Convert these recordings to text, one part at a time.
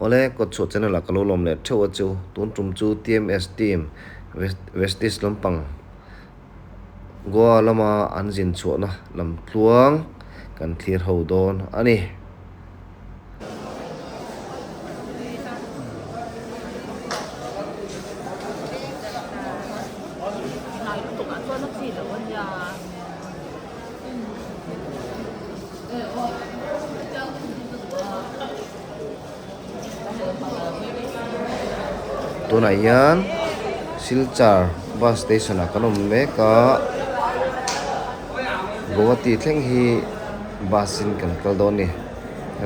Awle, Kawtchhuah channel ah ka lo lawm leh theuh a chu. Tun tum chu TMS team Vestige lampang Goa lama an zin chhuahna lam tluang kan thlir ho dawn a ni. Tunah hian Silchar bus station ah kan awm mek a, Guwahati thleng hi bus in kan kal dawn a ni.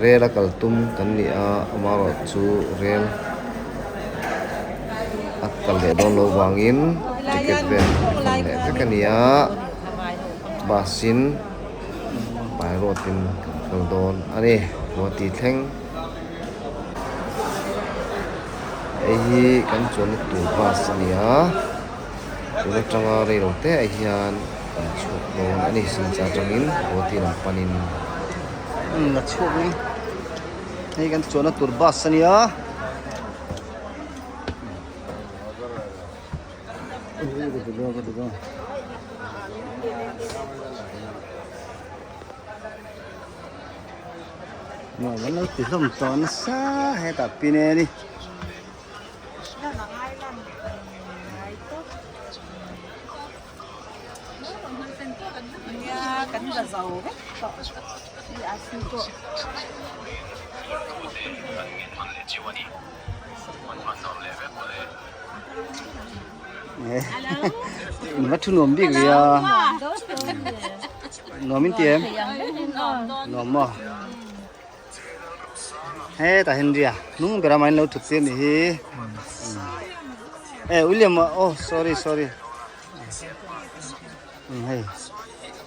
Rail a kal tum kan ni a, amaherawhchu rail a kal leh dawn loh vangin ticket vel refund leh vek a ni a, bus in by road in kan kal dawn a ni Guwahati thleng. Hei hi kan chuanna tur bus a ni a tun atanga reilo te ah hian kan chhuak dawn a ni Silchar atangin Guwahati lam panin. Umm a chhuak ni hei kan chuanna tur bus a ni a. Nuam an lo ti hlawm tawh nasa hetah pine a ni. In va thu nuam bik ve a nuam in ti em nuam maw hetah hian ria hnung ber a mah in lo thut tir ni hi eh William oh sorry sorry hei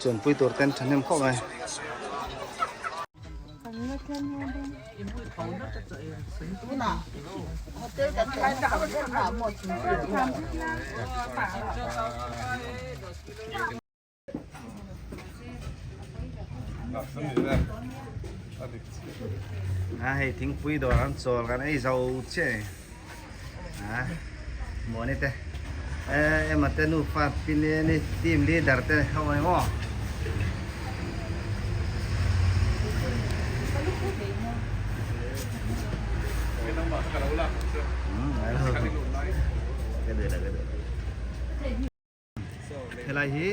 chuanpui tur ten thahnem khawp mai. A hei thingpui dawr an chawl kan ei zo chiah e a muani te ema te nufa pine ni team leader te ho ani maw. Helai hi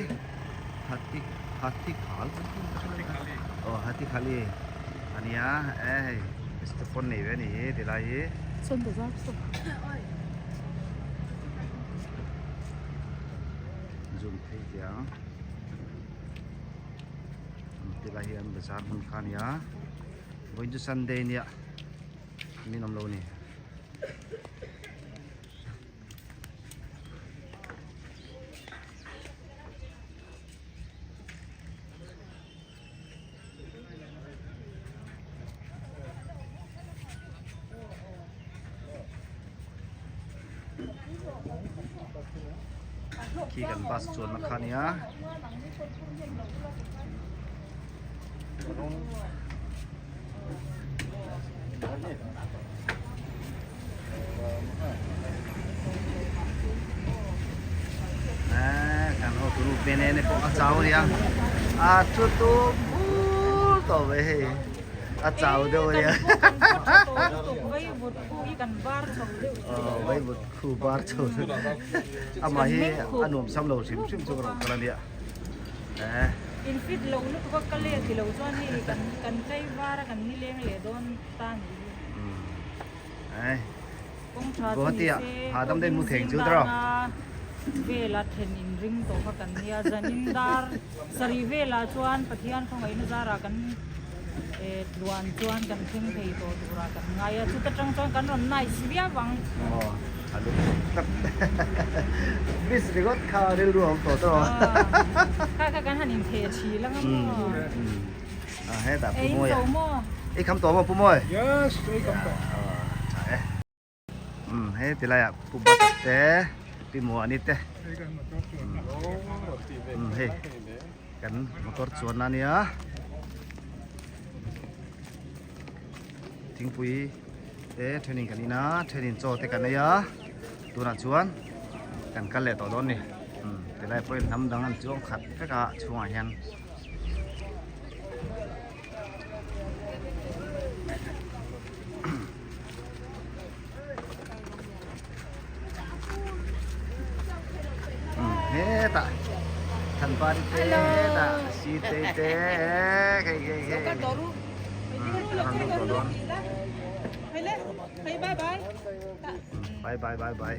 Hati Hati Khal aw Hati Khali a nia e hei step pawn nei ve a ni hi tilai hi. Zoom phei teh ang. Tilai hi an bazar hmun kha a nia vawiin chu Sunday nia min awm lo a ni. Khi kan bus chuanna kha nia. Kan ho turu pene ne pawh a chau ania a thu tum bur tawh mai hei a chau deuh ania vai vut khu bar chho amah hi a nuam sam lo hrim hrim chu ka rawn kal ania. In fit lo lutuk a ka let tilo chuan hei kan kan tlai var a kan nileng leh dawn ta ni hi. Kawng tha chu ni se kawng zing dana vela then in ring tawh kha kan nia zanin dar sarih velah chuan Pathian khawngaihna zarah kan tluan chuan kan thleng thei tawh turah kan ngai a chuta tang chuan kan rawn nice viau ang. A lung tak miss ringawt kha rilru a awm tawh tawh. Kha kha kan han intheh thil anga maw. A hetah Pu Mawi a. Ei kham tawh maw Pu Mawi? Yes, ei kham tawh. Tha e. He ti laiah Pu Bata te, Pi Muani te. Hei kan motor chuanna ania. Thingpui. Te thenin kan in a thenin chaw te kan ei a tunah chuan kan kal leh tawh dawn ni tilai pawhin hnam dang an chuang khat vek a chhungah hian. Hetah Thanpari te hetah Sitei te hei hei hei rawn lut tawh dawn bye bye bye bye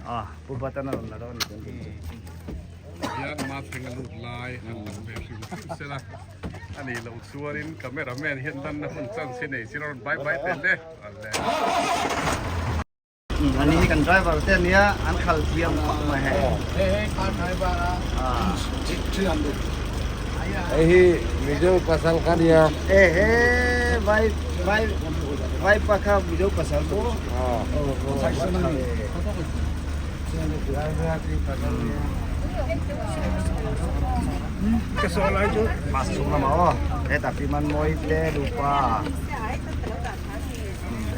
ah Pu Batan a rawn la dawn hian Mathlenga lut lai an lang ve hrim hrim sela a nih loh chuanin camera man hian lanna hun chance hi nei sin a rawn bye bye tel e. Ani hi kan driver te ania an khal thiam khawp mai hei. Hei hei car driver a 300. Hei hi Mizo pasal kha nia. E he vai vai vai pa kha Mizo pasal maw. Bus chhung lamah aw hetah pi man mawi te nupa.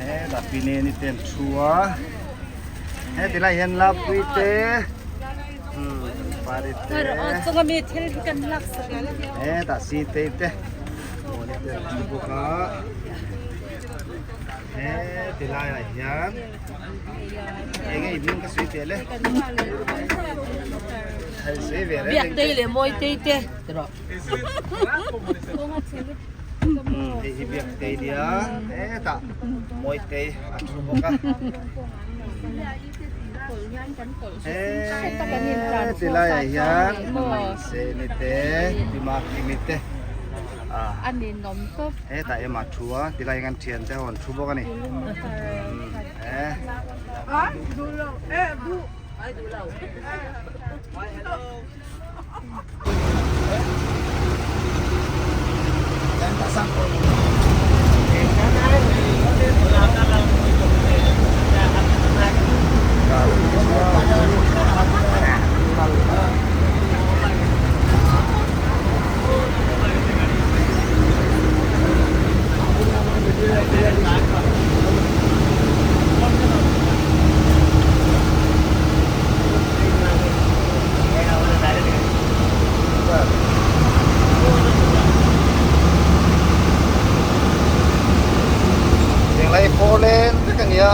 Hetah pi neni te an thu a heti lai hian lapui te pari te hetah sitei te mawni te an thu bawk a heti laiah hian eng nge hming ka sawi teh le sawi ve reng Biak tei leh mawi tei te tiraw. Hei hi biak tei nia hetah mawi tei a thu bawk a heti laiah hian seni te tima kimi te hetah ema thu a tilai hian thian te ho an thu bawk a ni Englai four lane vek a nia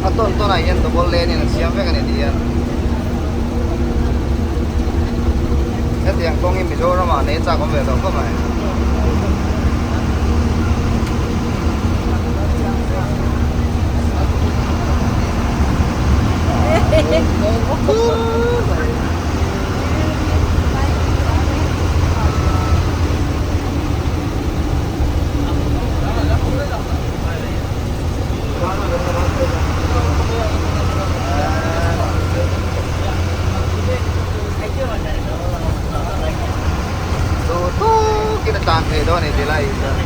a tawn tawn ah hian double lane in an siam vek a ni tih hian hetiang kawng hi Mizoram ah nei chak awm ve tawh khawp mai. Tukin a tlan thei dawn a ni tilai hi chuan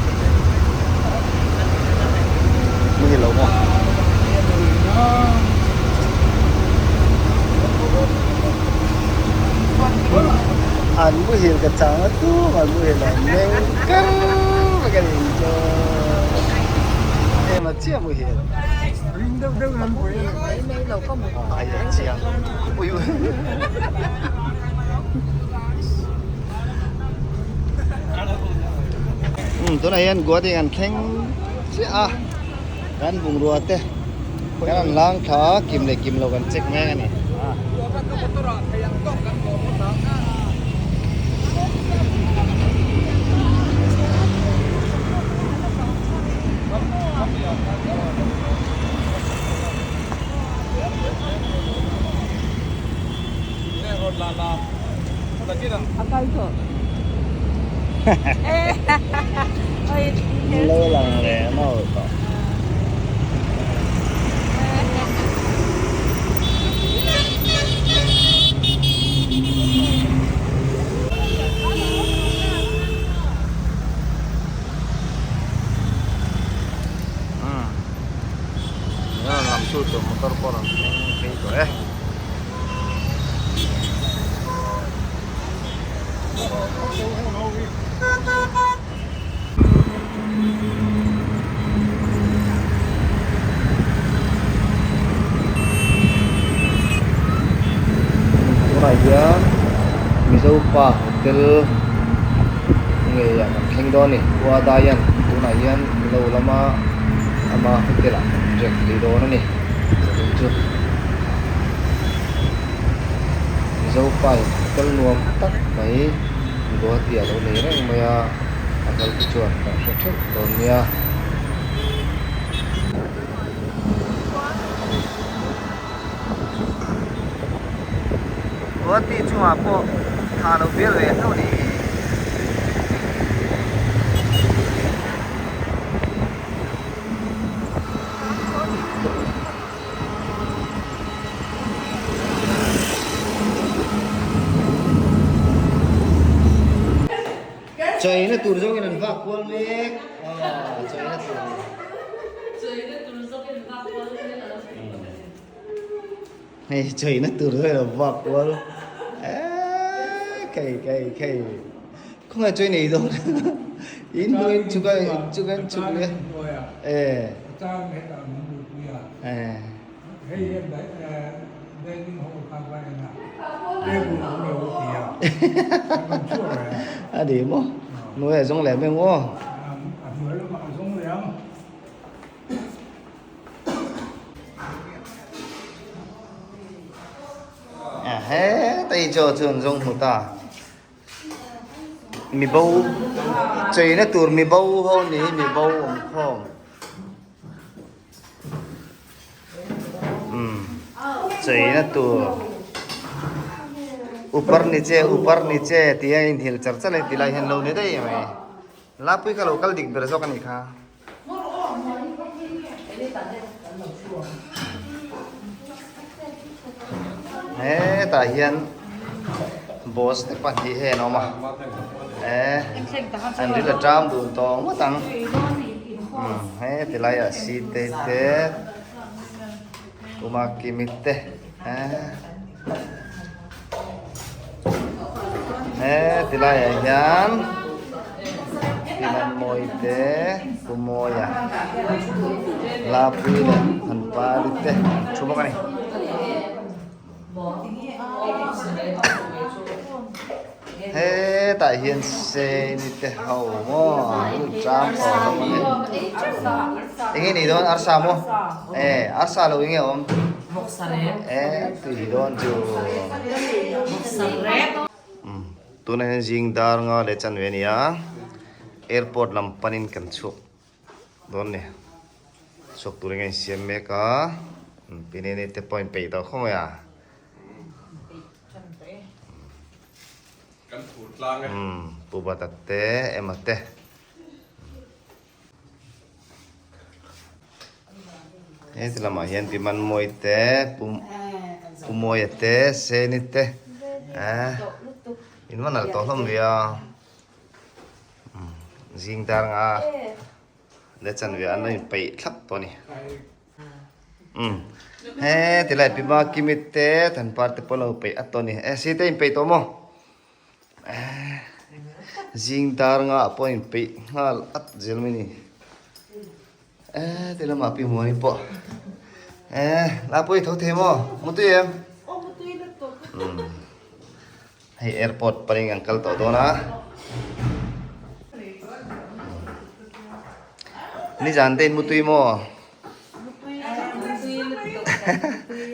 muhil lo maw. An muhil ka chang a tum an muhil a meng kar vek a ni chuan em a chiah muhil. Ai a chiang ui ui. Umm tunah hian Guwahati kan thleng chiah a kan bungrua te kan han lang thla a kim leh kim lo kan check mek a ni. Lo lang leh mau tawh. Lam tu tur motor pawh rawn thleng phei tawh e. Tunah hian Mizo pa hotel ngeiah kan thleng dawn a ni. Khua Daian tunah hian Milo lama ama hotel ah kan riak thei dawn a ni. Zanin chu Mizo pa in hotel nuam tak mai Guwahati ah lo nei reng mai a, a kal te chuan kan hre theuh dawn nia. Guwahati chungah pawh tha lo bial ve hlauh ni hi. Chaina tur zawngin an vak kual mek aw chaina tur hei chaina tur zawngin an vak kual eee khei khei khei khawngaih chawi nei dawn in hnuai in chhuk a in chhuk a in chhuk leh eh eh. A ni maw? Hnuai a zawng leh mai maw? He tei chaw chu an zawng hmu ta. Mi bo cheina tur mi bo ho ni hi mi bo awm khawm. Cheina tur upar niche upar niche tih a inhil char char a ni tilai hian lo ni daih mai Lapui kha lo kal dik ber zawk a nih kha. Hetah hian boss te pahnih hi an awm a eh an ril a ṭam dun tawh ngawt ang. Heti laiah Sitei te Umakimi te heti laiah hian Pimanmawii te Pumawia Lapui leh Thanpari te an thu bawk a ni. Hetah hian Seni te ho maw an tang tawh hlawm a ni. Enge ni dawn arsa maw? Eh arsa lo enge awm? Eh tui dawn chu. Tunah hian zing dar nga leh chanve a ni a, airport lam panin kan chhuak dawn ni. Chhuak tur enge insiam mek a, Pinene te pawh inpeih tawh khawp mai a. Kan phur tlang e. Pu Bata te, Emma te. Heti lamah hian Pi Manmawii te, Pu Pu Mawia te, Seni te. In va nalh tawh hlawm ve a. Zing dar nga leh chanve an lo inpeih thlap tawh a ni. Umm he tilai pi ma kimi te than par te pawh lo peih at tawh a ni e si te in peih tawh maw eh zing dar nga ah pawh in peih nghal at zel mai ni eh ti lamah pi muani pawh eh la pawh i tho thei maw mutui em umm hei airport panin an kal tawh dawn a nizan te in mutui maw.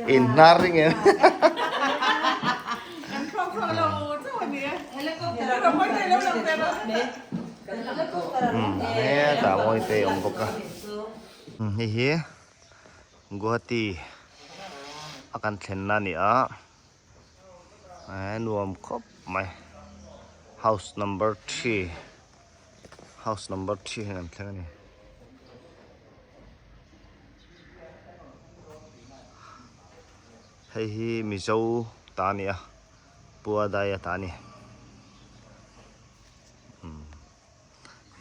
In hnar ring em? Hetah mawi te awm bawk a. Hei hi Guwahati a kan thlenna a ni a. Nuam khawp mai. House number 3 house number 3 hi kan thleng a ni. Hei hi Mizo ta a ni a, Puadaia ta a ni.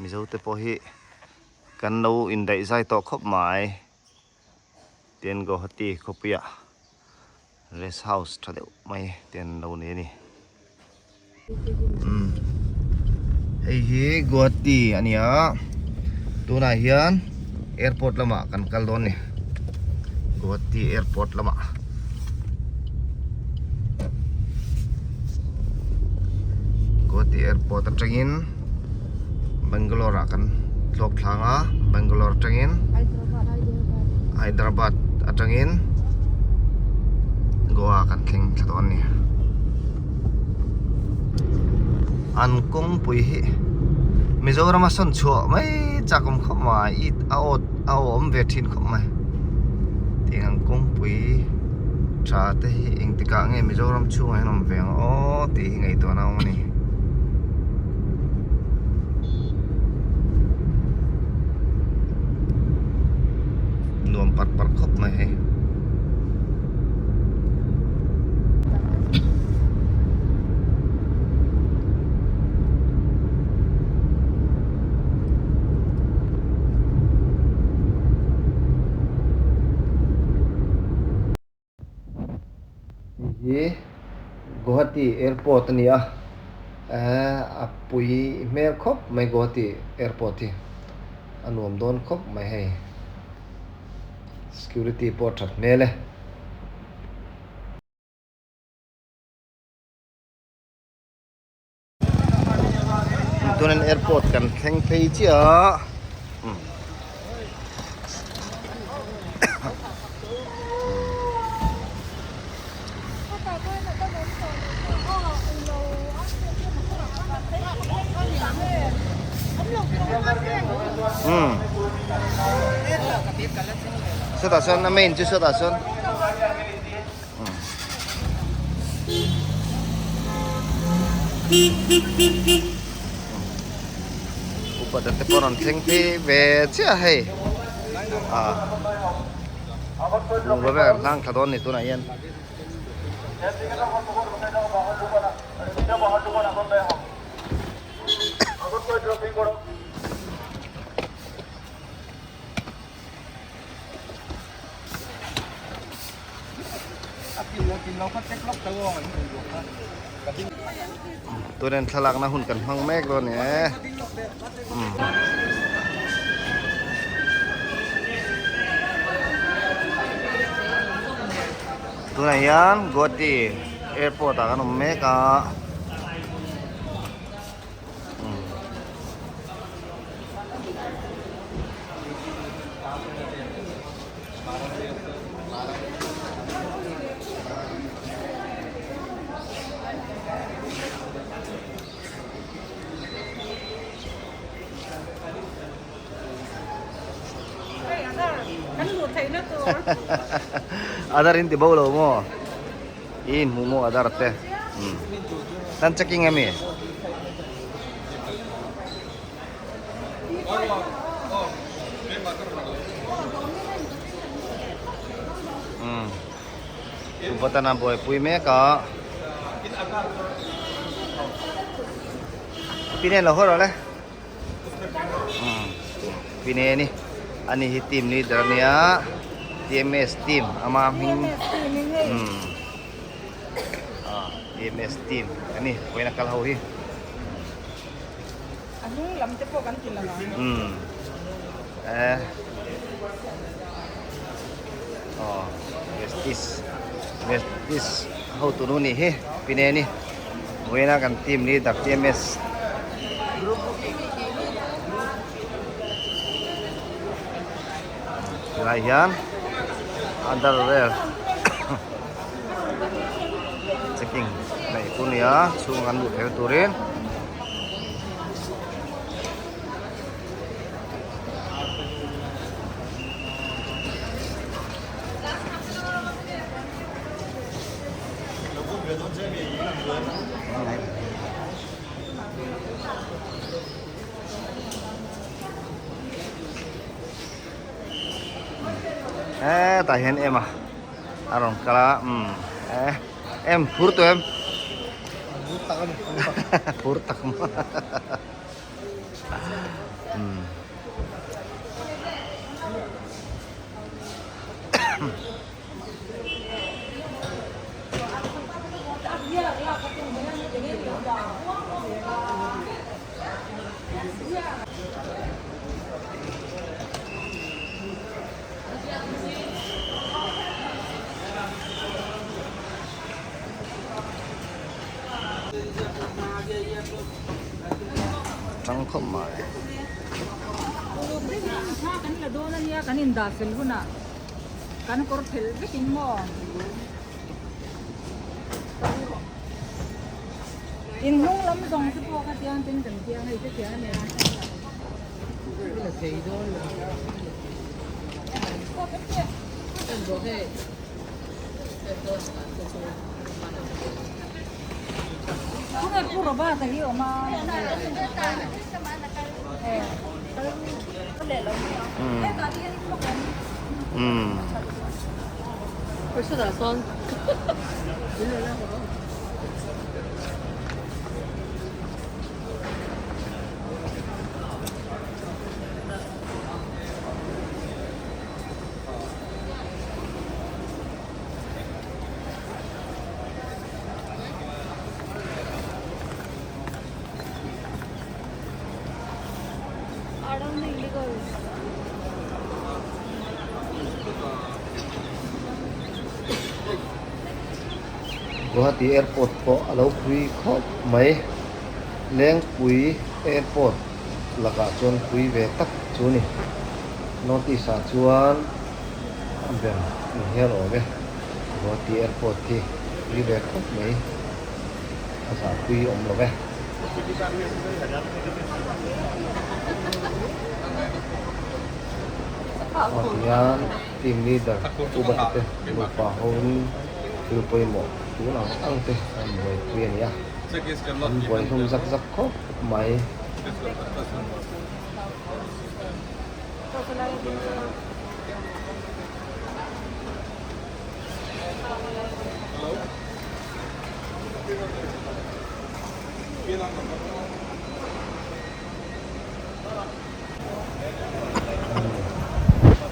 Mizo te pawh hi kan lo indaih zai tawh khawp mai. Tin Guwahati khawpuiah rest house tha deuh mai te an lo nei a ni. Hei hi Guwahati a ni a, tunah hian airport lamah kan kal dawn a ni, Guwahati airport lamah. Guwahati airport atangin Bangalore ah kan tlawk thlang a Bangalore atangin Hyderabad atangin Goa kan thleng thla dawn a ni an kawngpui hi Mizoram a sawn chhuah mai chak awm khawp mai i a awt a awm ve thin khawp mai tiang ang kawngpui tha te hi engtikah nge Mizoram chhungah hian awm ve ang aw tih hi ngaihtuahna a awm a ni. Nuam parh parh khawp mai hei. Hei hi Guwahati airport a ni a ehh a pui hmel khawp mai Guwahati airport hi a nuam dawn khawp mai hei security pawh a that hmel e. Tunin airport kan thleng phei chiah a sawtah sawn a main chu sawtah sawn. Upa te pawh rawn thleng phei ve chiah a hei ah bungrua vel an hlang thla dawn a ni tunah hian. Tunin thlalakna hun kan hmang mek dawn a ni e. Tunah hian Guwahati airport ah kan awm mek a. Adar in ti bo lo maw i in hmuh maw adar te kan checking em i. Uvatana buaipui mek a Pine lo haw rawh le Pine ni ani hi team leader ania TMS team ama hming TMS team ani vawiin a kal ho hi. A hnung lam te pawh kan ti lo ang. Umm eh aw Vestis Vestis hotu nu nih hi Pine ni vawiina kan team leader TMS tilai hian under vel checking neih tur a ni a chhung an luh theihna turin. Hetah hian em a a rawn kal a umm eh em phur tawh em phur tak maw umm. tang khawp mai. Thla kan la dawn a nia kan indah fel hunah kan kawr phelh vekin maw in hnung lam zawng te pawh kha tiang ten kan tiang hei te tiang a nia. Tunge Pu Robert-a hi awm a? Hetah te hian vlog an Guwahati airport pawh a lo pui khawp mai Lengpui airport lakah chuan pui ve tak chu a ni notice ah chuan a ber ni hial awm e Guwahati airport hi pui ve khawp mai a zahpui awm lo ve. Aw tihian team leader Pu Bata te nupa hoin thil pawimawh tun ang ang te an buaipui a ni a an buai hlum zak zak khawp mai.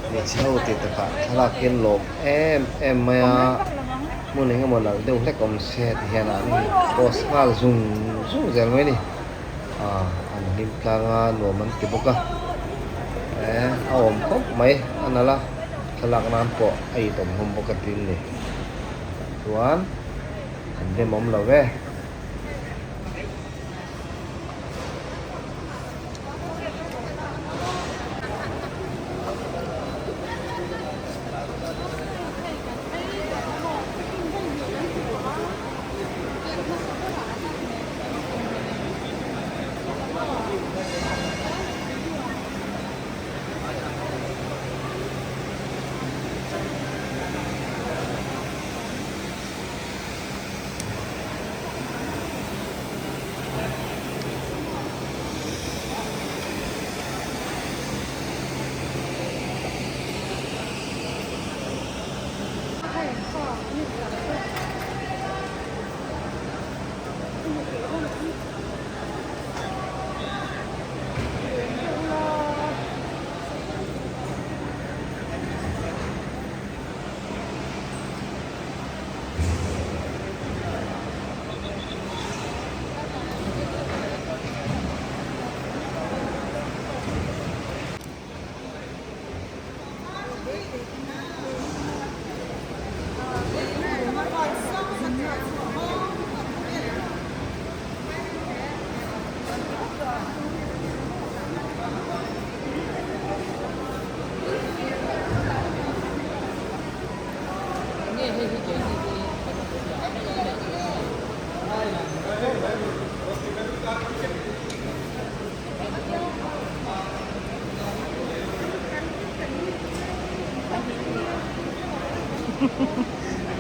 Hmeichhe ho tih takah thlalak hian lawm em em mai a hmun eng emaw nalh deuh hlek awm se ti hian an post nghal zung zung zel mai a ni ah an hlim tlang a nuam an ti bawk a eh a awm khawp mai a nalh a thlalak nan pawh a itawm hlawm bawk a tin ni chuan an demawm lo ve.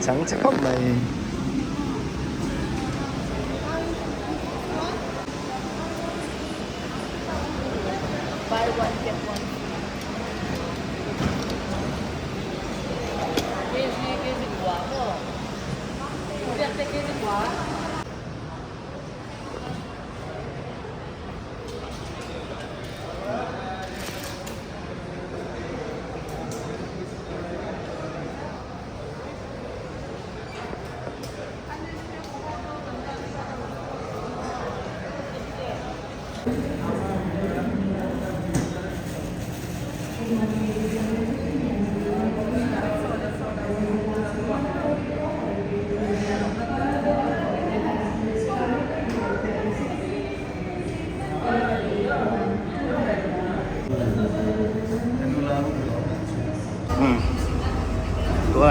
Chang che khawp mai. Buy one get one.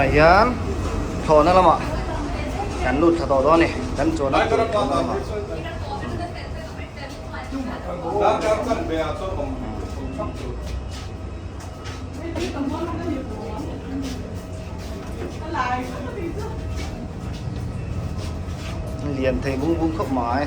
Tunah hian thlawhna lamah kan lut thla tawh dawn a ni. Kan chuanna tur thlawhna lamah. Lian thei bung bung khawp mai.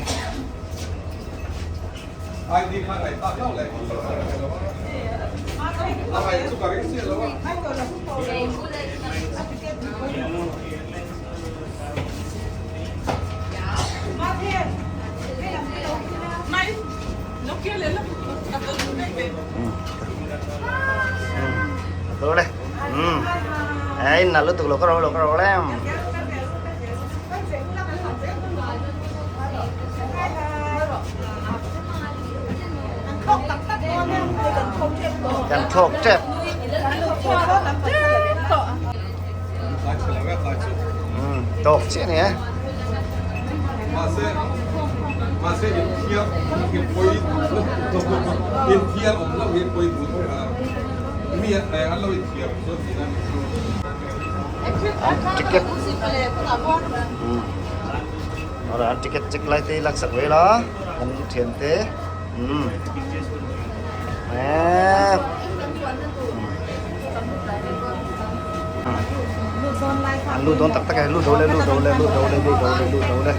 Ấy là lúc tụi lo có rồi em. Kan thlawk tep. Tawk chiah a ni e. Ticket. An ticket check lai te laksak ve la kan thian te. An lut dawn tak tak e, lut do le, lut do le, lut do le, lut do le, lut do le.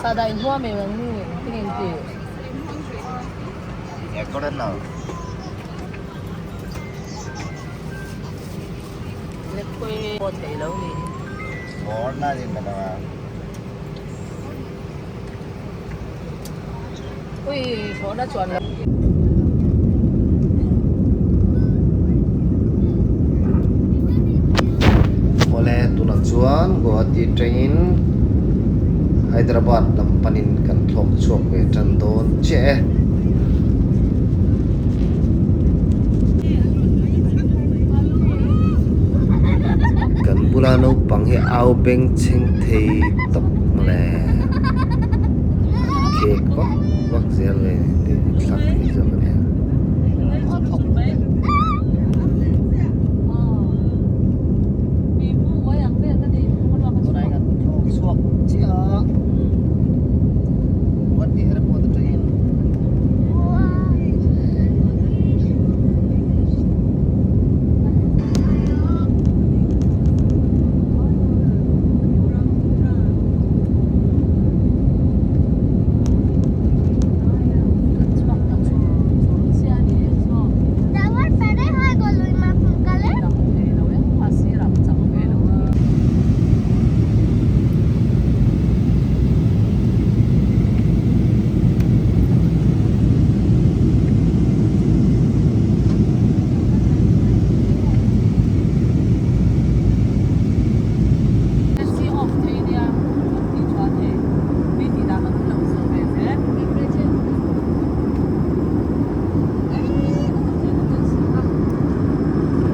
Sada inhuam em ang nu eng eng ti. Awle tunah chuan Guwahati atangin Hyderabad lam panin kan thlawk chhuak ve tan dawn chiah e. Kan bula naupang hi au beng chheng thei tawp mawle. An khek vak vak zel ve thlak thei zawk a nia.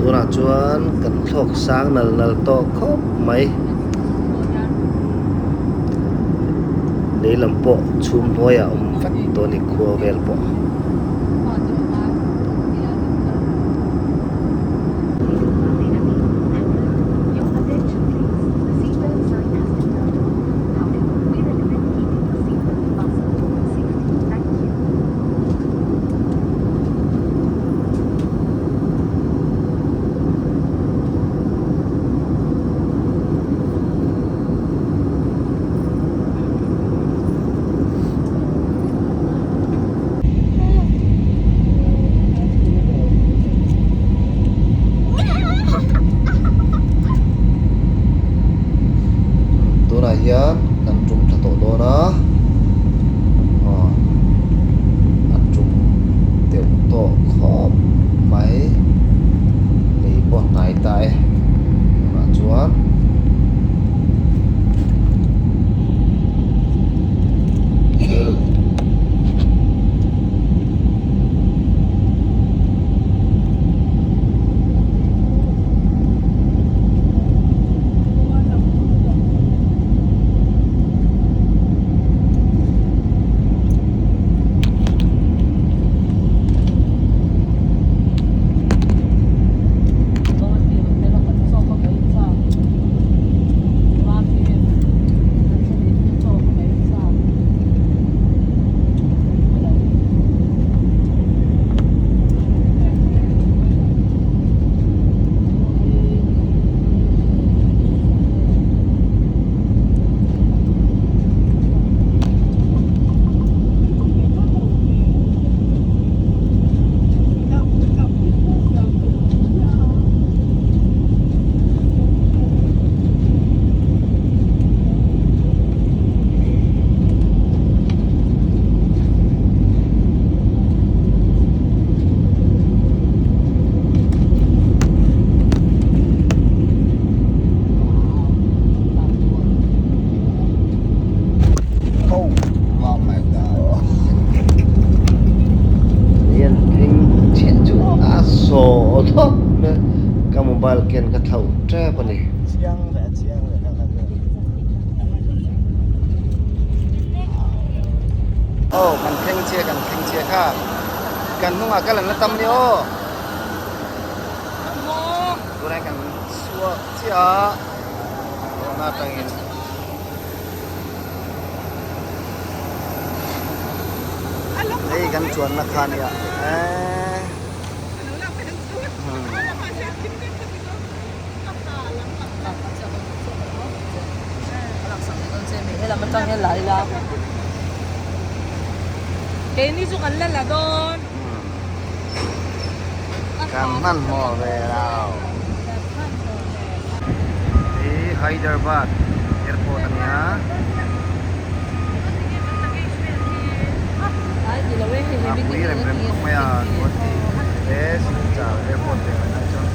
Tunah chuan kan thlawk sang nal nal tawh khawp mai. Lei lam pawh chhum hnuaiah a awm vek tawh a ni khua vel pawh. Tunah hian kan tum thla tawh dawn a, aw a tum. khawp mai lei pawh a hnai ta e tunah chuan. Ka mobile ken ka thlauh tep a ni. Aw kan thleng chiah kan thleng chiah kha kan hnungah kal an la tam nia aw tunah kan chhuak chiah a tawhna atangin hei kan chuanna kha nia eee. Keini chu kan la la dawn. Kan hmanhmawh ve lo. Hi Hyderabad airport a nia. A pui rem rem khawp mai a Guwahati te Silchar airport te kan ai chuan.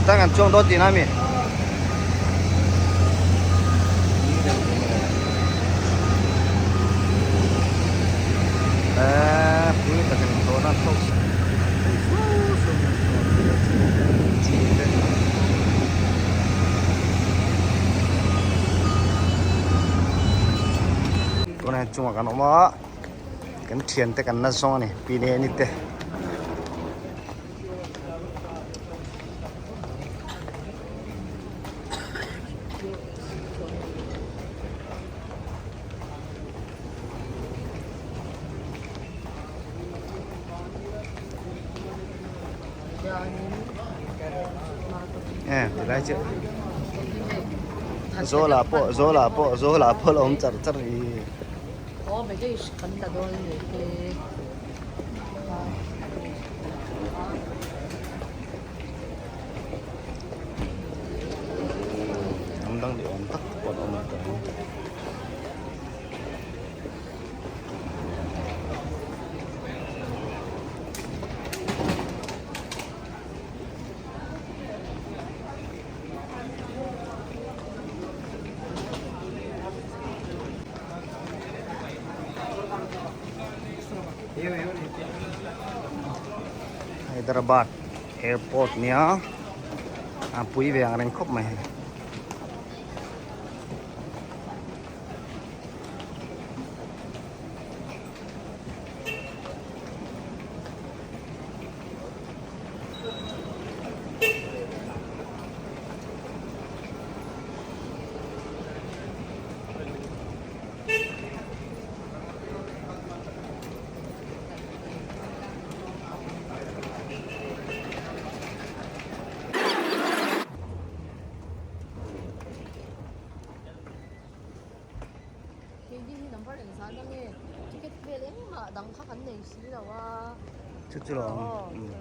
Tang an chuang dawn tihna a mi? Eee pui takin tawhna thlawk Tunah hian chungah kan awm a kan thiante kan la zawng a ni pi leh ni te. E tilai chu Zola pawh Zola pawh Zola pawh la awm char char hi. Aw baggage kan la dawn a ni hi. Hnam dang ni awm tak pawh an awm a tawh ang. Hyderabad airport nia a pui ve ang reng khawp mai hei. Chu chu lo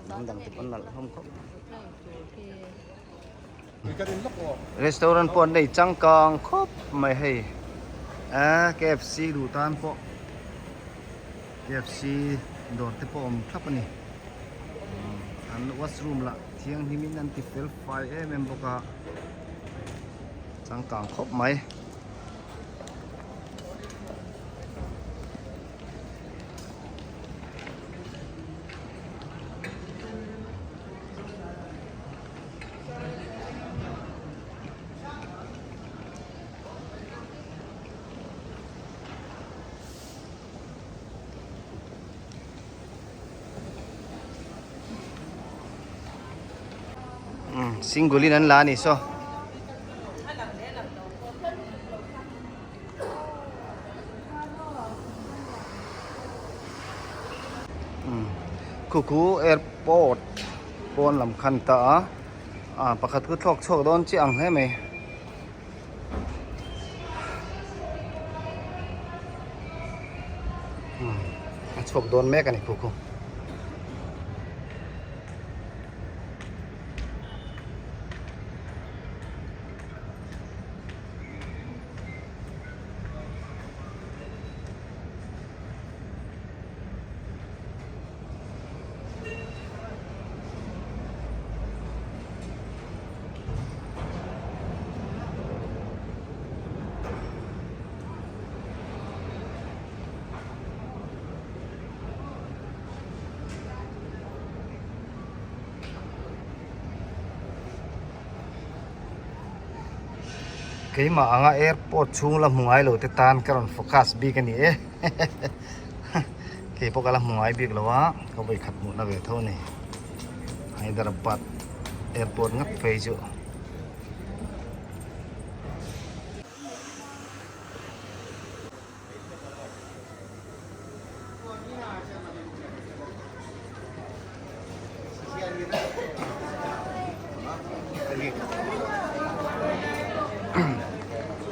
hnam dang te pawn nalh hlawm khawp. Restaurant pawh an nei changkang khawp mai hei eh KFC duh tan pawh KFC dawr te pawh a awm thlap a ni an washroom lah thianghlim in an ti fel fai em em bawk a changkang khawp mai. Single in an la a ni saw. Khuku airport pawn lam khan ta a ah pakhat khu thlawk chhuak dawn chiah ang hle mai. A chhuak dawn mek a ni khuku. Keimah anga airport chhung la hmu ngai lo te tan ka rawn focus bik a ni e kei pawh ka la hmu ngai bik lo a ka vawi khat hmuhna ve tho a ni Hyderabad airport ngat phei chu.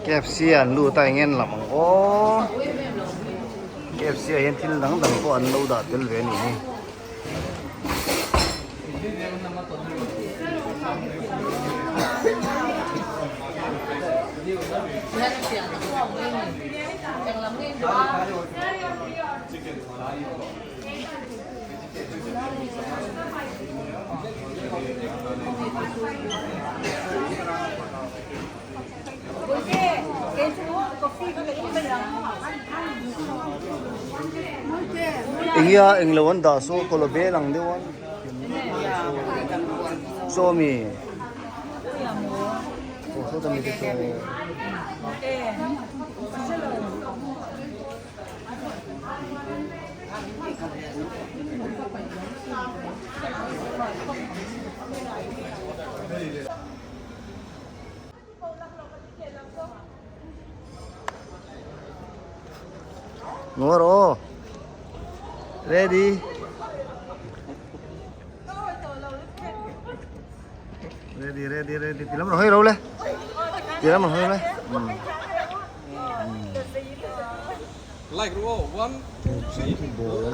KFC an lut a eng en lam ang aw KFC ah hian thil dang dang pawh an lo dah tel ve a nih hi. Enge englo an dah saw kawla bel ang deuh a saw ami aw sawta mi te saw. Ngawr aw ready ready ready ready ti lam hawi ro le ti lam hawi le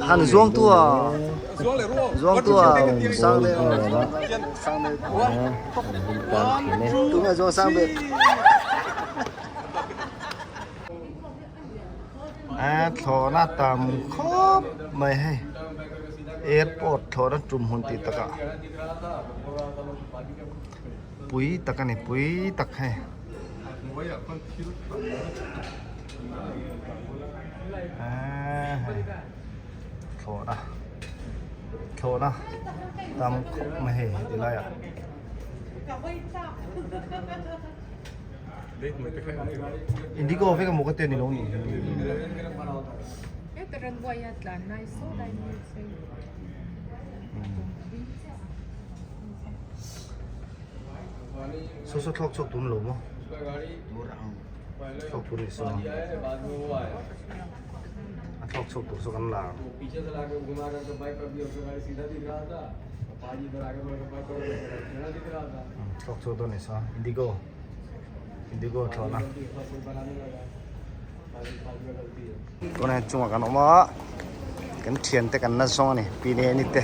han zuang tu a zuang tu a sang de sang de tu nga zuang sang de a thlawhna tam khawp mai hei airport thlawhna tum hun tih takah pui tak a ni pui tak hei. Thlawhna thlawhna tam khawp mai hei heti laiah. Indigo vek emaw ka ti a ni lo ni. Saw saw thlawk chhuak tun lo maw? Thlawk tur ni saw. A thlawk chhuak tur saw kan la ang. Thlawk chhuak dawn ni saw. Indigo. Indigo thlawhna. Tunah hian chungah kan awm a. Kan thiante kan la zawng a ni. Pi leh ni te.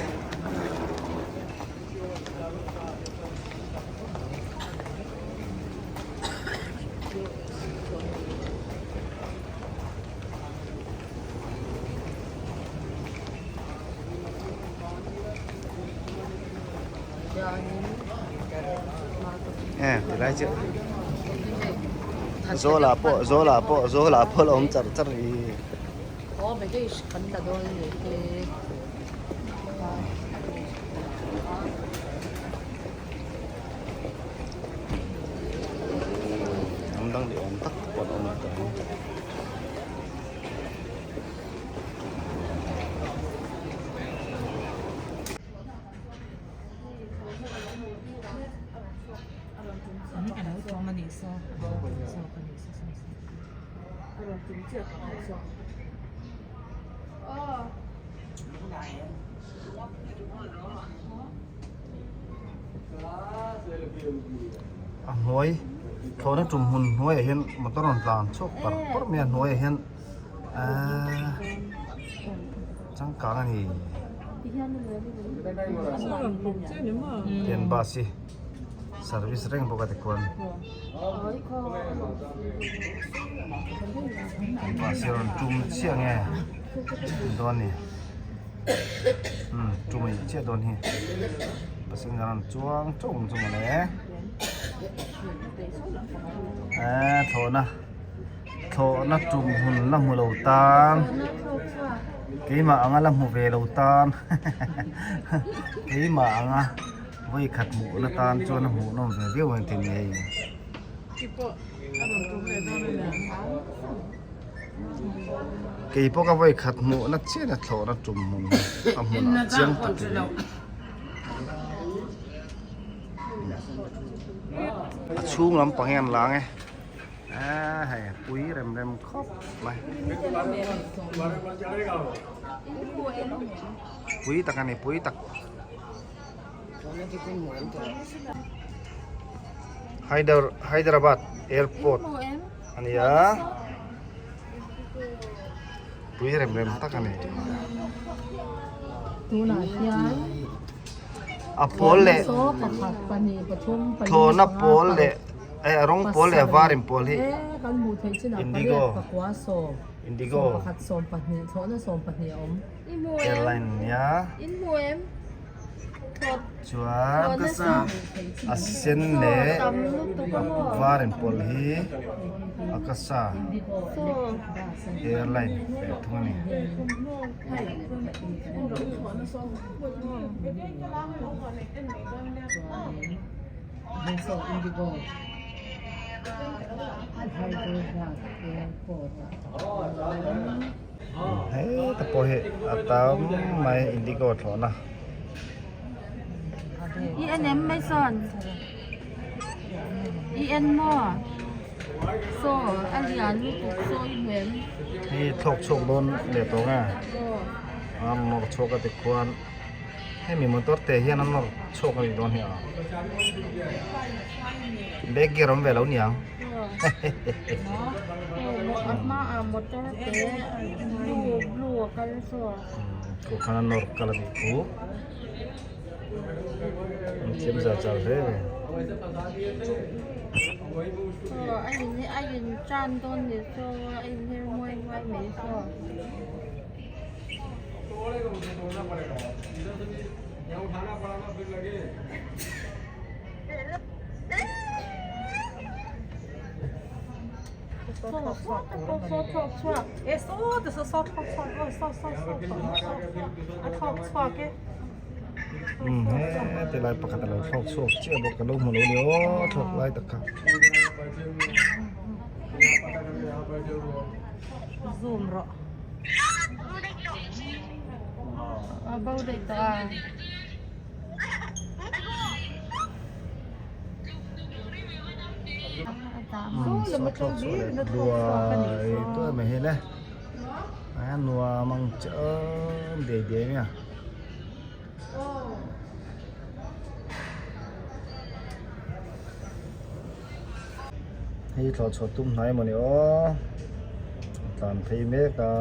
Tilai chu Zawlah pawh Zawlah pawh Zawlah pawh la awm char char hi. Aw baggage kan la dawn a ni te. Hnam dang ni awm tak pawh an awm a tawh ang. A hnuai thlawhna tum hmun hnuaiah hian motor rawn tlan chhuak par par mai a hnuaiah hian ahh changkang a ni tian bus hi service reng bawk a tikhuan bus hi rawn tum chiah nge dawn ni. Umm tum a nih chiah dawn hi passenger an chuang chauh ang chu mawle eee thlawhna thlawhna tum hun la hmu lo tan keimah anga la hmu ve lo tan keimah anga vawi khat hmuhna tan chuan a hmuhnawm ve viau ang tih ni hei. Kei pawh ka vawi khat hmuh na chian a thlawhna tum hmun a hmunah chiang takin a chhung lampang hi an lang e eee hei pui rem rem khawp mai pui tak a ni pui tak. Hyderabad airport a ni a pui rem rem tak a ni tunah hian a pawl leh thlawhna pawl leh eh a rawng pawl leh a var in pawl hi indigo indigo airline a nia. Chuan a sen leh a var inpawlh hi Akasa airline leh thung a ni. Heta pawh hi a tam mai indigo thlawhna. I en em mai sawn i en maw saw a lian lutuk saw i hmu em. Hei thlawk chhuak dawn leh tawh nge a nawr chhuak a tikhuan hemi motor te hian a nawr chhuak a nih dawn hi a back gear awm ve lo niang. Kawhhran a nawr kal a nih thu an thiam zar zar hle a ni. He ti lai pakhat a lo thlawk chhuak chiah bawk ka lo hmu lo ni aw thlawk lai tak kha. Zoom rawh. A bo daih tawh a. Duai tuai mai hi le a nuam ang chiam diai diai mai a. Hei thlawh chhuah tum hnai mawni aw a tlan phei mek a.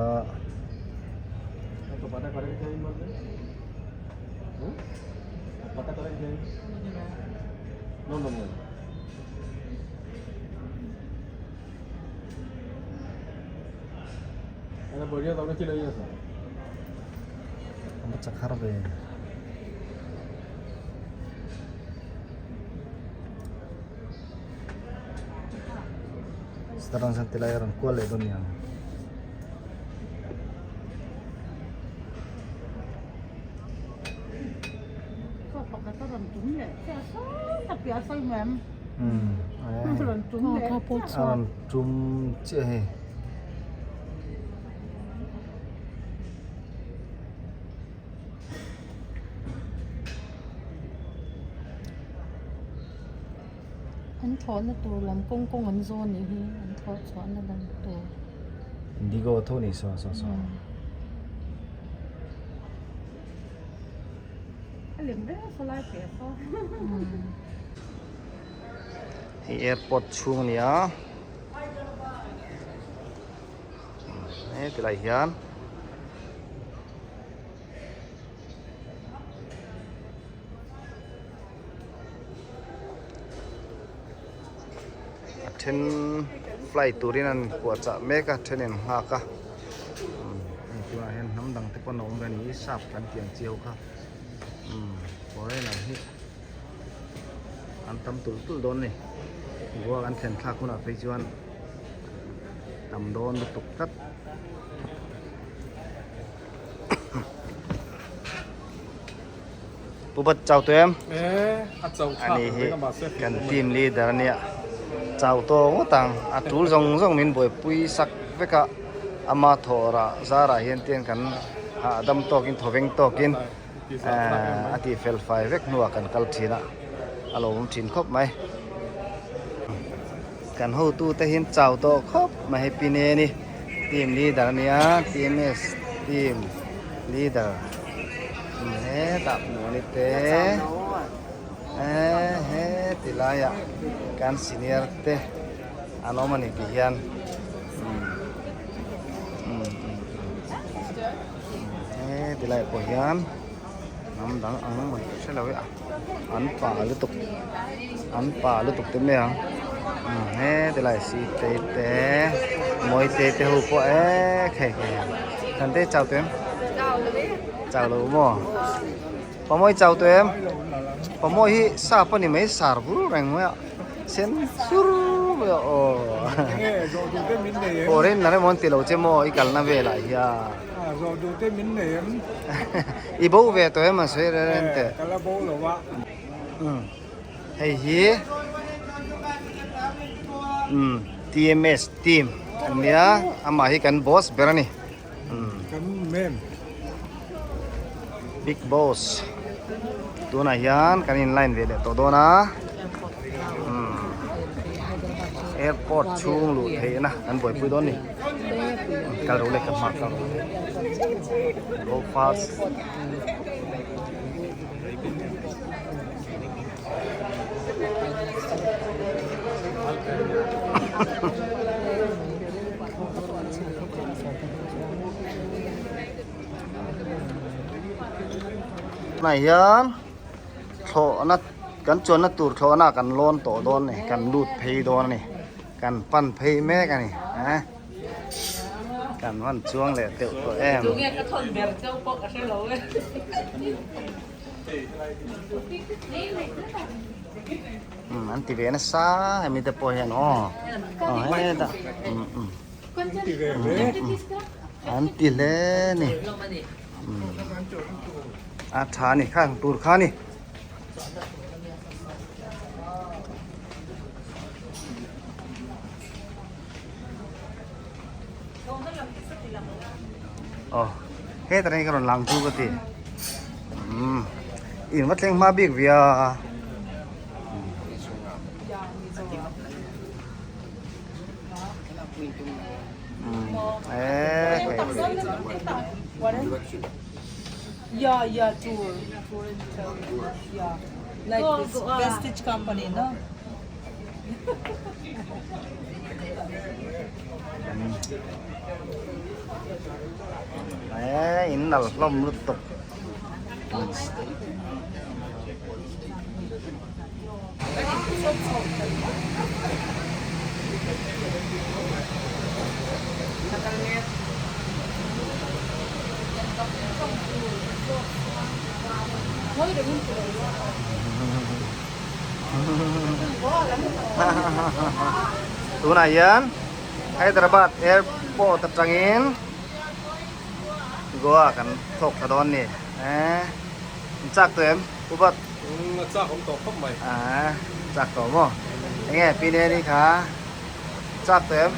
A chak har ve. Chuta tang chuan tilai a rawn kual leh dawn nia. A rawn tum chiah hei. An thlawhna tur lam kawng kawng an zawn nih hi an thlawh chhuahna lam tur. Indigo tho ni saw saw saw. A lem reng a sawlai pe a saw. Hei airport chhung a ni a. He tilai hian a then flight turin an inpuahchah mek a a then in nghak a hei tunah hian hnam dang te pawn a awm ve a ni sap kan tih ang chi ho kha foreigner hi an tam tulh tulh dawn a ni goa kan thlen thlak hunah phei chuan tam dawn lutuk tlat. Pu Bat chau tawh em? Ani hi kan team leader ania chau tawh ngawt ang a tul zawng zawng min buaipui sak vek a ama thawhrah zarah hian tiang kan hahdam tawkin thawveng tawkin a tih fel fai vek hnuah kan kal thin a a lo awm thin khawp mai kan hotu te hian chau tawh khawp mai hei pine ni team leader ania tms team leader hetah hmuh ani te eh he ti laiah kan senior te an awm ani ti hian he ti laiah pawh hian hnam dang ang mai ka hre lo e a an pa lutuk an pa lutuk te mai ang he ti lai si te te mawi te te ho pawh e khei khei kan te chau tawh em chau lo maw pamawi chau tawh em pamawi hi sap a ni mai sar bur reng mai a sen sur mai a aw foreigner emaw an ti lo che maw i kalna velah hian. A zawh duh te min nei em? I bo ve tawh em a sawi reng reng teh. Ka la bo lo a. Umm hei hi umm TMS team an nia amah hi kan boss ber a ni. Umm Kan mem. Big boss tunah hian kan in line ve leh tawh dawn a. Umm airport chhung luh theihna kan buaipui dawn a ni. Kal ro le ka hma kal ro go fast Tunah hian thlawhna kan chuanna tur thlawhna kan lawn tawh dawn a ni kan lut phei dawn a ni. Kan pan phei mek a ni eh kan van chuang leh deuh tawh em. Umm an ti ve nasa hemi te pawh hian aw aw hetah umm umm an ti hle a ni umm a tha a ni khang tur kha a ni. Aw hetah hian ka rawn lang chu ka ti umm in va thleng hma bik ve a umm eee hei. Yeah yeah tour tour and travel yeah like this Vestige company no. Eee in nal hlawm lutuk. Tunah hian. Hyderabad airport atangin Goa kan thawk thla dawn ni eh in chak tawh em u bat a chak awm tawh khawp mai ah chak tawh maw enge pi neni kha chak tawh em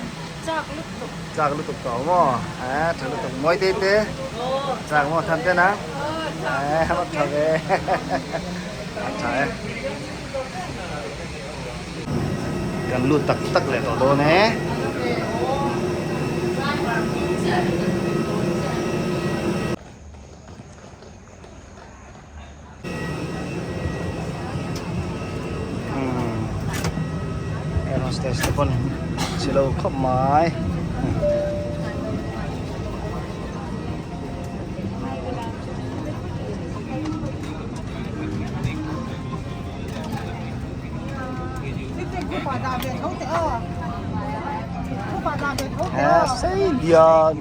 chak lutuk chak lutuk tawh maw eh tha lutuk mawi te te chak maw than te na eh a tha ve a tha e. Kan lut tak tak leh tawh dawn e. Air hostess te pawn si lo khawp mai. Sei lian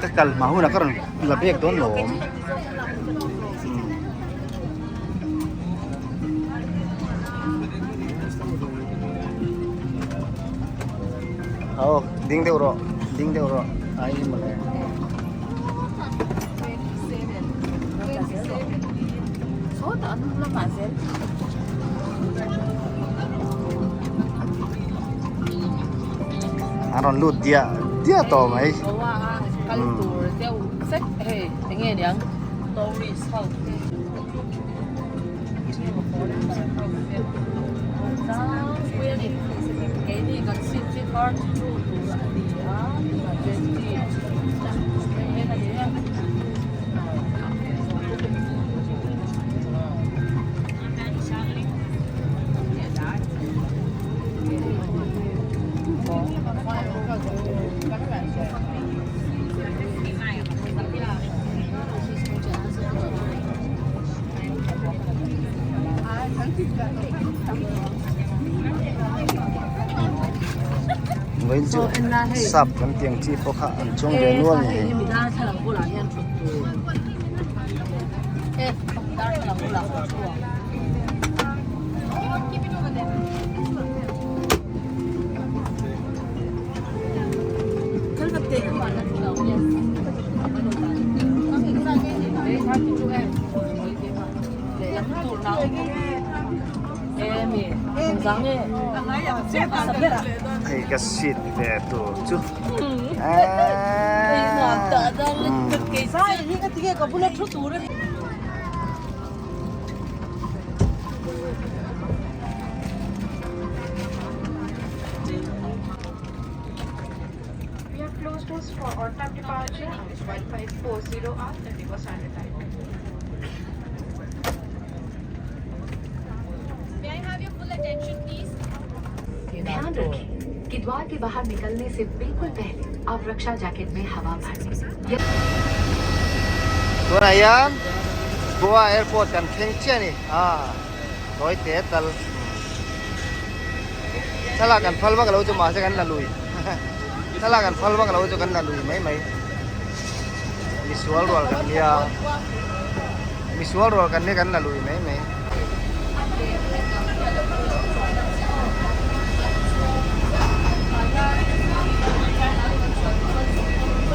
ka kal hma hunah ka rawn la bek dawn lawm Aw ding deuh rawh ding deuh rawh ai ni mawle. An rawn lut diah diah tawh mai. Kal tur deuh vek hei enge niang tourist ho. Vawiin chu sap kan tih ang chi pawh kha an chuang ve nual a ni hei. Hei ka seat ve tur chu We have closed doors for on time departure is 1540 hours 34 standard time. May I have your full attention, please? ध्यान रखें कि द्वार के बाहर निकलने से बिल्कुल पहले आप रक्षा जैकेट में हवा भर लें Tunah hian Goa airport kan thleng chiah a ni ah tawi te tal thlalak kan phal vak lo chu mahse kan la lui thlalak kan phal vak lo chu kan la lui mai mai misual rual kan nia misual rual kan nia kan la lui mai mai.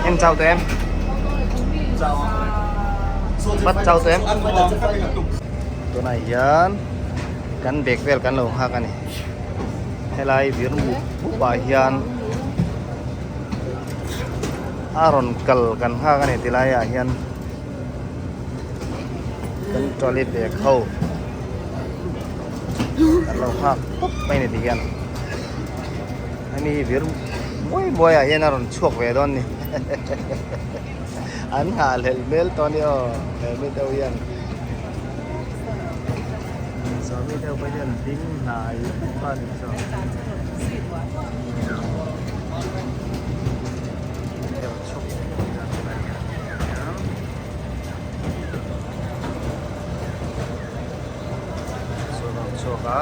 Em chau tụi em Bắt chau tụi em Tunah hian kan bag vel kan lo nghak a ni helai vir mup mup ah hian a rawn kal kan nghak a ni tilai ah hian kan trolley bag ho kan lo nghak tawp mai a ni ti hian hemi hi vir muai muai ah hian a rawn chhuak ve dawn a ni an nghahhlelh hmel tawh a ni aw he mi deuh hian saw mi deuh pawh hian ding hnai tawp a ni saw. Chhuak a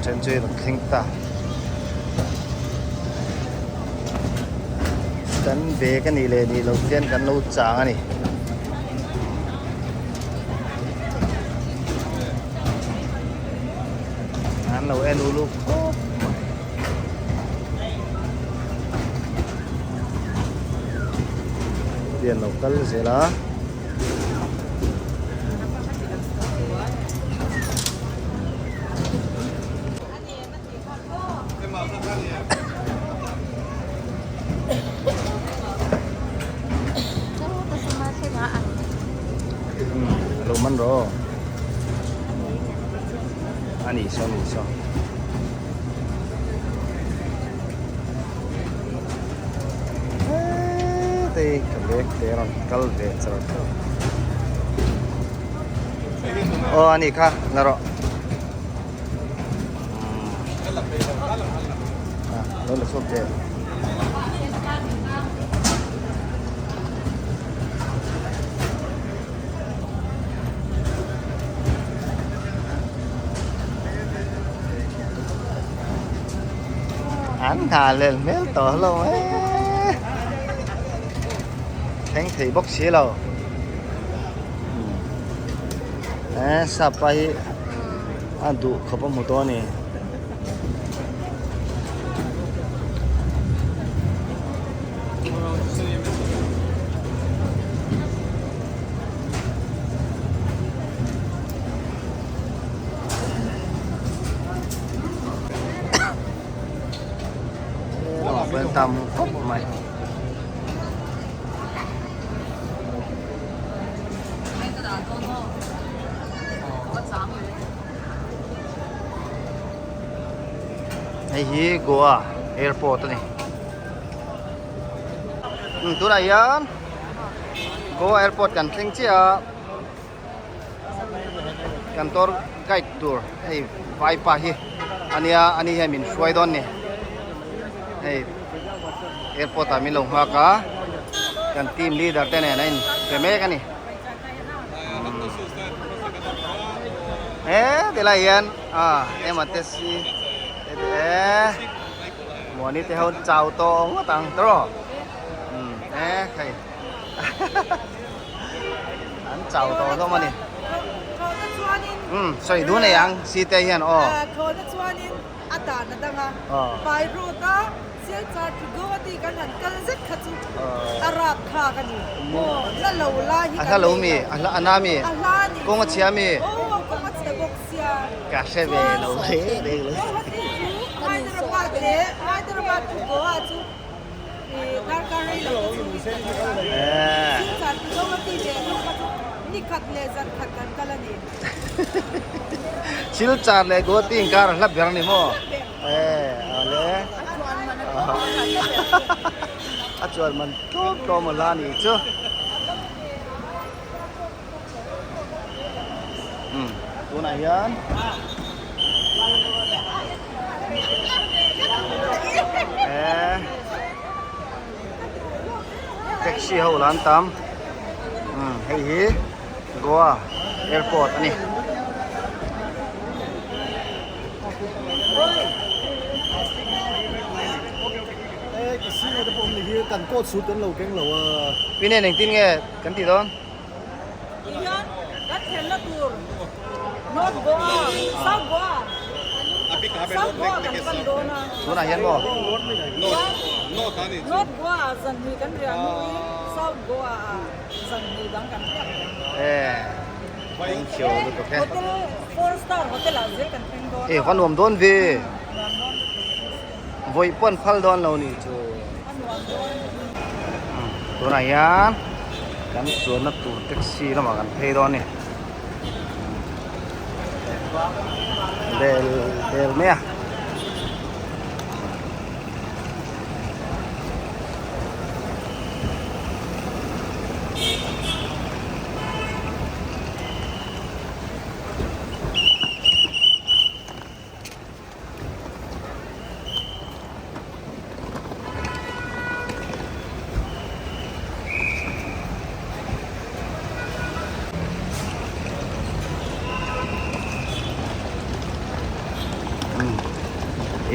then chu i rawn thleng ta. Kan bag a nih leh nih loh hian kan lo chang a ni. An lo en uluk khawp mai. Tian lo kal zel a. Lo man ro. Ani so ni so. Te ka bek te ron kal ve char char. Oh ani kha la ro. Lo la chhuak ve. An nghah lel hmel tawh hlawm e. Thleng thei bawk si lo. Eh sapa hi a duh khawp a hmu tawh a ni. Tam khawp mai. Hei hi Goa airport a ni. Tunah hian Goa airport kan thleng chiah a kan tour guide tur hei vaipa hi a nia ani hian min hruai dawn a ni hei airport ah min lo nghak a kan team leader te nen a in pe mek a ni. He tilai hian a ema te si e muani te ho chau tawh ngawt ang tawh e hei an chau tawh hlawm a ni sawi dun ei ang si te hian aw thlawhna chuanin a dan a dang a pai road a Silchar to Guwahati kan han kal zet kha chu a rap thlak a ni. Aw, hla lo lai hi kan nei lo. A hla a na mi? A hla a ni. Kawng a chhia mi? Aw, kawng a chhe bawk sia. Ka hre ve lo hle reng lo. Guwahati chu Hyderabad leh Hyderabad to Goa chu darkar rei lo te chhungin kan kal a. Silchar to Guwahati leh hlawk kha chu ni khat leh zan khat kan kal a ni. Silchar leh Guwahati inkar a hla ber a ni maw? A chuan man tlawm tlawm a la ni chu tunah hian taxi ho la an tam hei hi Goa airport a ni. Pine engtin nge kan tih dawn? Tihian kan thlenna tur North Goa, South Goa, South Goa kan pan dawn a. Tunah hian maw? North Goa ah zanhnih kan riah hnuin South Goa ah zanhnih dang kan riak reng. Thank you lutuk e. Hotel four star hotel ah zel kan thleng dawn a. E va nuam dawn ve. Vawi pawh an phal dawn lo ni chu. A nuam dawn. Tunah hian kan chuanna tur taxi lamah kan phei dawn a ni. Bel bel mai a.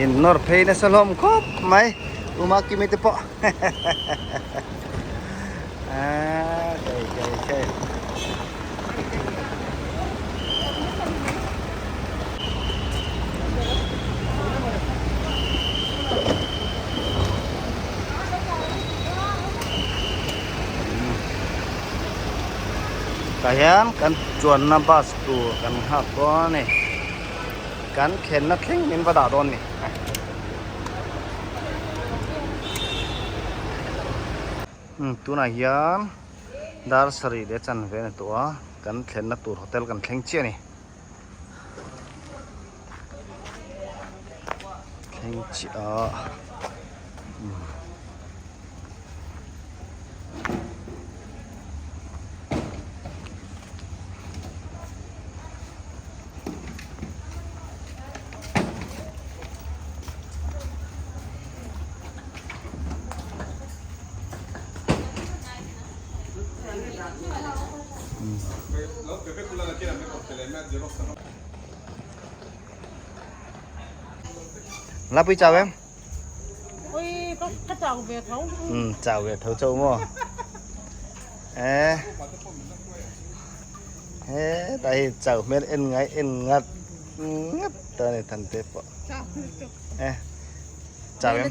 In nawr phei nasa hlawm khawp mai. Uma kimi te pawh ah kei kei kei. Tah hian kan chuanna bus tur kan nghak dawn a ni kan thlenna thleng min va dah dawn a ni. Tunah hian dar sarih leh chanve a ni tawh a kan thlenna tur hotel kan thleng chiah a ni. Thleng chiah a umm. Lá pui chào em. Ôi, có có chào về thấu. Ừ, chào về thấu châu mua. Ê. Ê, đây chào mẹ en ngai en ngắt ngắt ta này thằng tép ạ. Ê. Chào em.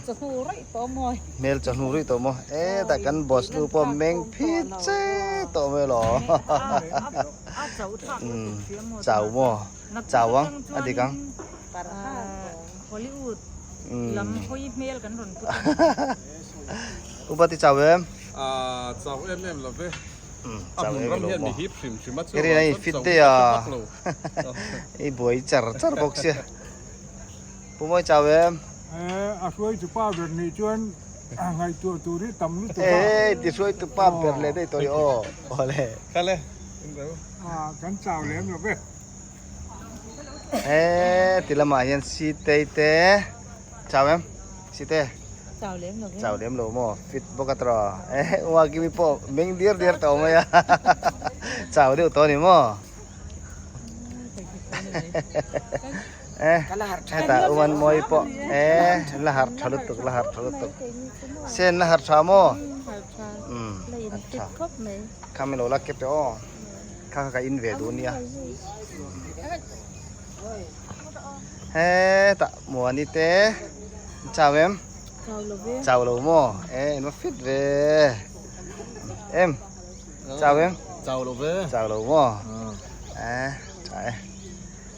Mel cho nu ri to mo. Ê, ta kan boss nu po meng phi che to me lo. Chào mo. Chào ang a dik ang. Hollywood lam hawi hmel kan rawn put a. Upa ti chau em? A chau em em lo ve. A hmun ram hian mi hip hrim hrim a chu vang chuan chau hi a hre vak lo. I buai char char bawk sia. Pu Mawi chau em? A hruaitu pa ber nih chuan ngaihtuah tur hi tam lutuk a. Ê, ti hruaitu pa ber leh daih tawh i aw. Awle. Kal e, in reu. Kan chau lem lo ve. Ê, ti lamah hian Sitei te chau em? Site. Chau lem lo ve. Chau lem lo maw? Fit bawk a tawh. Ê, Uma Kimi pawh meng diar diar tawh mai a. Chau deuh tawh a ni maw? Hetah uan mawi pawh e la harh tha lutuk la harh tha lutuk sen la harh tha maw umm a tha kha min lo la kep teh aw kha kha ka in ve duh ania hetah muani te chau em chau lo maw e in va fit ve em. Chào em. Chào lo ve. Chào lo maw. Eh, tha e.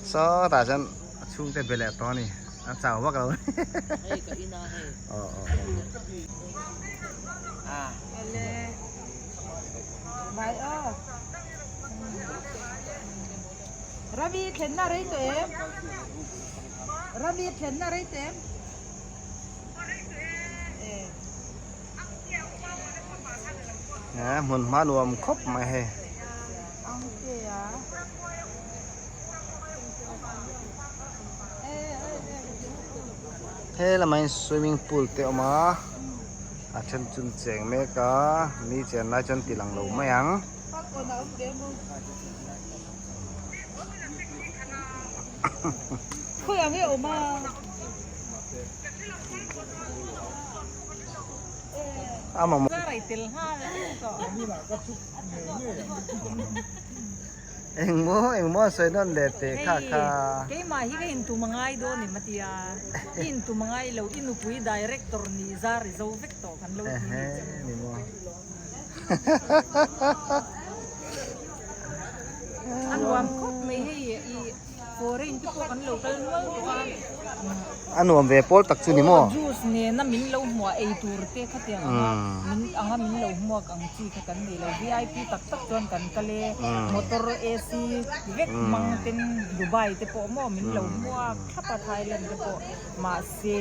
Saw tah chuan a chhungte be leh tawh a ni. A chau vak lo. Hei ka in a hei. Aw aw. Ah. Ele. Mai aw. Ravi thlenna rei tawh em? Ravi thlenna rei tawh em? Eh. Hmun hma nuam khawp mai hei. He lamah hian swimming pool te a awm a a then chu an cheng mek a mi chen lai chuan ti lang lo mai ang. A mamawh. Engmaw engmaw a sawi nawn leh teh kha kha. Keimah hi ka intum a ngai dawn em a tia. I intum a ngai lo, i nupui director nih zar i zo vek tawh kan lo ti ni che. A nuam khawp mai hei i foreign te pawh kan lo kal nual tawh a. A nuam ve pawl tak chu ni maw? Aw juice nena min lo hmuah ei tur te khatiang anga min anga min lo hmuak ang chi kha kan nei lo. Vip tak tak chuan kan kal e, motor AC vek hmang ten Dubai te pawh maw min lo hmuak thlap a Thailand te pawh mahse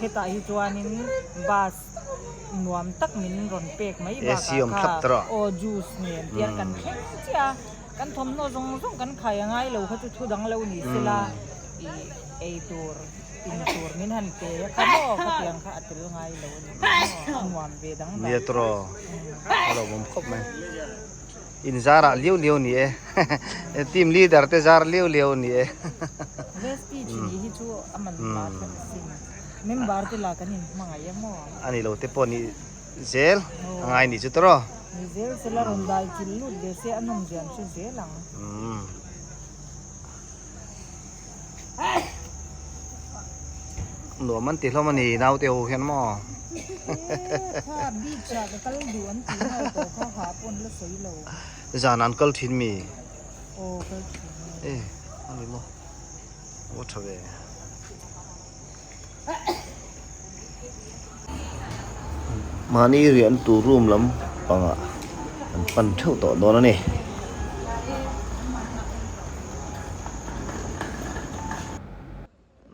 hetah hi chuanin bus nuam tak min rawn pek mai bakah kha aw juice nen tiang kan thleng chiah a. Kan thawmhnaw zawng zawng kan khai a ngai lo kha chu thu dang lo ni sela i ei tur in tur min han pe a kha maw khatiang kha a tel ngai lo a ni maw a nuam ve dang dang. Nia tawh a lo awm khawp mai. In zarah liau liau ni e team leader te zar liau liau ni e. Vestige ni hi chu a man hma thleng sin. Member te lah kan inhmangaih em aw. A ni lo te pawh ni zel a ngai nih chu tawrh aw. Ni zel sela rawn dai chil lut ve se a nawm zian hre zel ang. Umm. Nuam an ti hlawm a ni naute ho hian maw. Kha beach ah ka kal duh an tih nghal tawh kha ha pawh an la sawi lo. Zan an kal thin mi? Aw kal thin e. E a ni maw a va tha ve. Mahni rian tur room lam pangah an pan theuh tawh dawn a ni.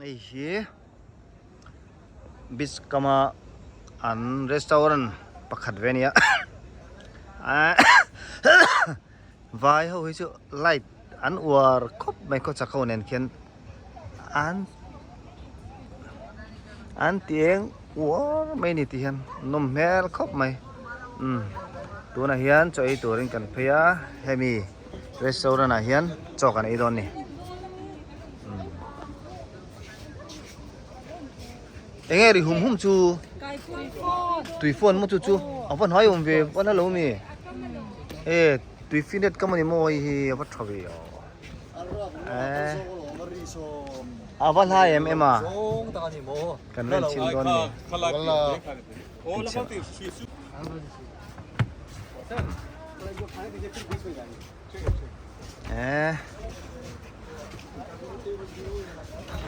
Hei hi beach kama an restaurant pakhat ve a nia vai ho hi chu light an uar khawp mai khawchhak ho nen khian an an ti eng uar mai a ni tih hian nawm hmel khawp mai umm tunah hian chaw ei turin kan phei a hemi restaurant ah hian chaw kan ei dawn a ni. Enge ri hum hum chu tui phone maw chu chu a va hnai awm ve va la lo mi e tui finet ka mani maw hei hi a va tha ve aw a va hlai em em a kan ren chhin dawn ni Eh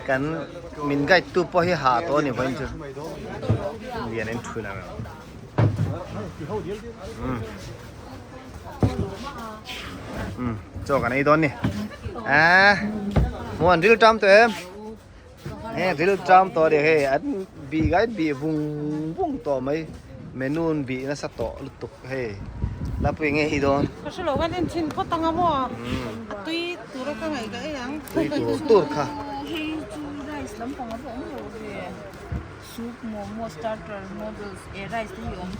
kan min guide tu pawh hi hah tawh a ni vawiin chu lian en thin ang um chaw kan ei dawn ni eh muan ril tam tawh em eh ril tam tawh a ni hei an bih guide bih vung vung tawh mai menu an bih nasa tawh lutuk hei Lapui nge hi dawn. Ka hre lo kan en thin phawt ang a maw? A tui tur a ka ngaih ka ei ang. Tui tur tur kha. Hei chu rice lampang a va awm lo ve. Soup, momo, starter, noodles eh rice te hi awm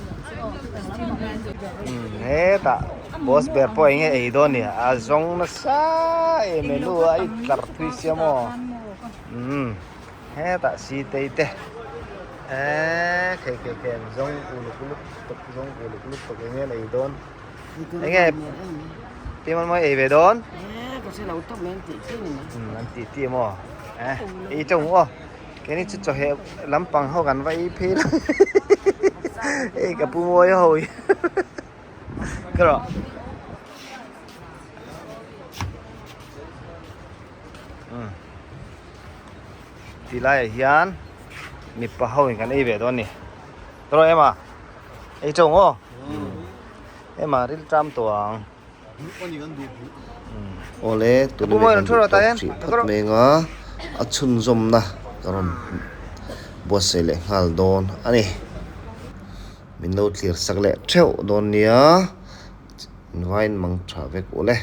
Umm hetah boss ber pawh enge ei dawn ni a zawng nasa e menu a i tlar thui sia maw. Umm. Hetah sitei te eee khei khei khei an zawng uluk uluk tuk zawng uluk uluk tuk eng nge an ei dawn eng nge pi man mawi ei ve dawn umm an tih tih maw eh ei teuh ang aw keini chu chawheh lampang ho kan va ei phei la hei ka pu mawi ho hi ka rawh. Ti laiah hian mipa ho in kan ei ve dawn a ni tawh em a ei teuh ang aw em a ril tram tawh ang Awle tuna mi kan duh tawk hrih phawt mai anga a chhunzawmna ka rawn buatsaih leh nghal dawn a ni min lo thlir sak leh theuh dawn nia invain mang tha vek ule.